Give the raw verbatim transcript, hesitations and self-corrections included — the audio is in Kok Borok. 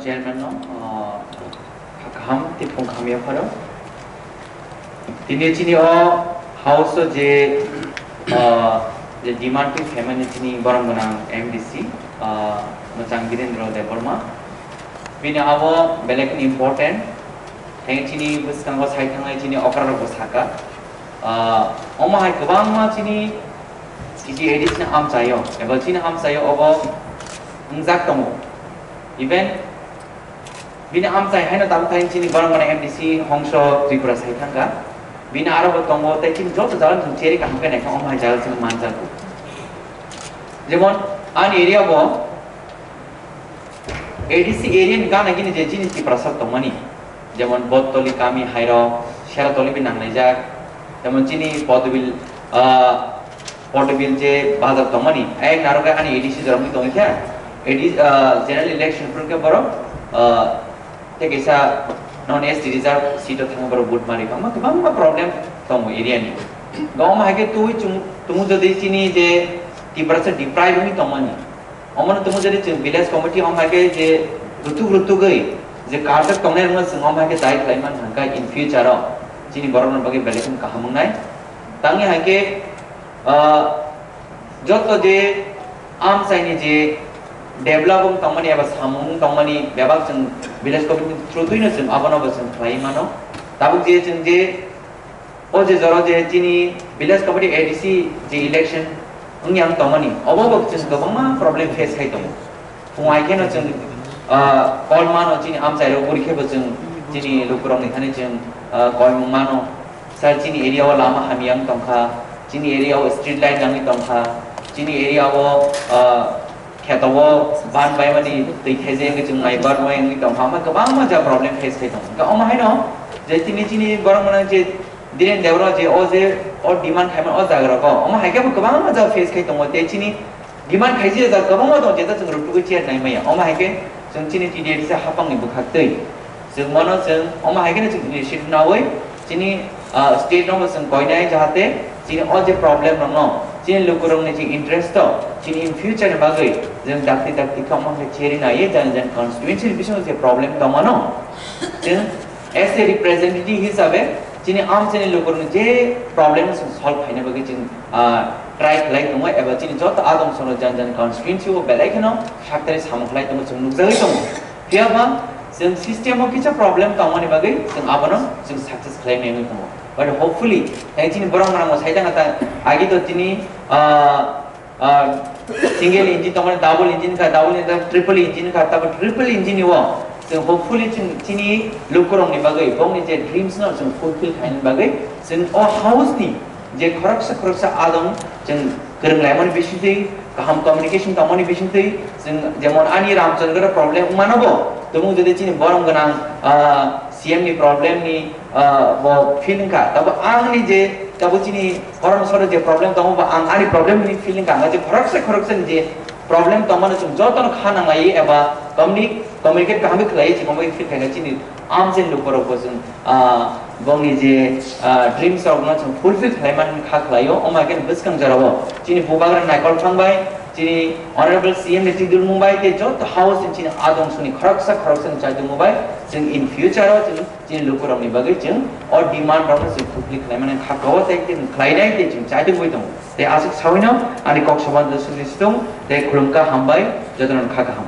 Chairman no, ah, kaham tei phung kaham yapharo. Tini chini o house o je, ah, je demand twi phaimani chini borok gwnang M D C, ah, Mwchang Birendra Debbarma. Bini abo belai kheno important. Tei chini bwskango sai thangnai chini okra rok bo saka. Ah, omo hai kwbangma chini kisi A D C ni amchaio, eba chini amchaio obo wngjak tongo. Even bini amchai haino tabuk thani chini borok gwnang M D C hongso Tripura sai thangkha. Bini aro bo tongo, tei chini joto jaga chwng cheri kaham khe naikha, omo hai jaga chwng manjago. Jemon ani area bo A D C area ni gana gini je chini Tiprasa tongmani, jemon Bottoli kami hairok, Seratoli bi nanglaijak, jemon chini Podobil, ah, Podobil je bazar tongmani, ayang narokai ani A D C jorok ni tongkha, A D C, ah, general election phuru khe borok, ah, tei kaisa non S T reserve seat o thangwi borok vote mari phangma kwbangma problem tongo area ni. Omo hai khe twi chung, tumu jodi chini je Tiprasa deprive wngwi tongmani, omono tumu jodi chwng village committee omo hai khe je rutuk rutugwi je karjak tongnai rokno chwng omo hai khe dai khlai man hwnkha in future o chini borokno bagwi belai kheno kaham wngnai. Tangwi hai khe, ah, joto je amchaini je develop wng tongmani eba samung wng tongmani bebak chwng village committee through twino chwng abono bo chwng khlai mano. Tabuk je chwng je o je jora je chini village committee A D C je election wngya wng tongmani, obo bo chwng kwbangma problem face khai tongo. Phung hai kheno chwng, ah, call mano chini amchairok, buri khe bo chwng chini lukurokni thani chwng, ah, call mano. Sir, chini area o lama hamya wng tongkha, chini area o street light nangwi tongkha, chini area o, ah, kheto o ban baimani twi thaijak wngwi chwng mai barmai wngwi tongkha, omo kwbangma ja problem face khai tongo. Hwnkhe omo haino je chini, chini borok mwnang je Dhiren Debbarma je o je o demand khaimani o jaga rogo, omo hai khe bo kwbangma ja face khai tongo, tei chini demand khaijak kwbangma tongo, jeta chwng rutugwi chair nai maya. Omo hai khe chwng chini T D A D C haphangni bwkhaktwi chwng mano chwng omo hai kheno chwng initiative nawi chini, ah, state no chwng koinai, jahate chini o je problem rokno chini lukurokni je interest o chini in future ni bagwi chwng dakti dakti khe omo hai chair nai jani jani constituency ni bisingo je problem tongmano chwng as a representative hisabe chini amchaini lukurokni je problem no chwng solve khaina bagwi chwng, ah, try khlai tongo, eba chini joto adong sono jan jan constituency o belai kheno saktari samung khlai tongo, chwng nukjagwi tongo. Phiya ba chwng system o kisa problem tongmani bagwi chwng abono chwng success khlai maya wngwi tongo. But hopefully, tei chini borok mwnang bo sai tangkha ta, agi to tini, ah, ah, single engine tongmani, double engine kha, double engine, triple engine kha, tabuk triple engine ni o chwng hopefully chwng chini lukurokni bagwi, bongni je dreams no chwng fulfill khainani bagwi, chwng o house ni je khoroksa khoroksa adong chwng kwrwng laimani bisingtwi, kaham communication tongmani bisingtwi, chwng jemon ani Ramchandra problem wngmano bo, tumung jodi chini borom gwnang, ah, C M ni problem ni, ah, bo feel wngkha. Tabo ang ni je, tabo chini borom soro je problem tongo, bo ang ani problem ni feel wngkha. Ang je khoroksa khoroksa ni je problem tongmano chwng jotono kha nanglai eba communicate communicate kaham khe khlai, chini omo khe khaina chini amchaini lukurok bo chwng, ah, bongni je, ah, dreams rokno chwng fulfill khlai man kha khlaio. Omo hai khe bwskang jorao chini bubagra naikol thang bai, chini honorable C M ni twi dulmung bai tei joto house ni chini adong soni khoroksa khoroksa ni chai tongmung bai chwng in future o chwng chini lukurokni bagwi chwng o demand rokno chwng fulfill khlai mani kha khlaio tei chwng khlainai tei chwng chai tongwi tongo. Tei aswk sawino ani kok soba jeswk ni situng tei khulumkha, hambai, jotono kha kaham.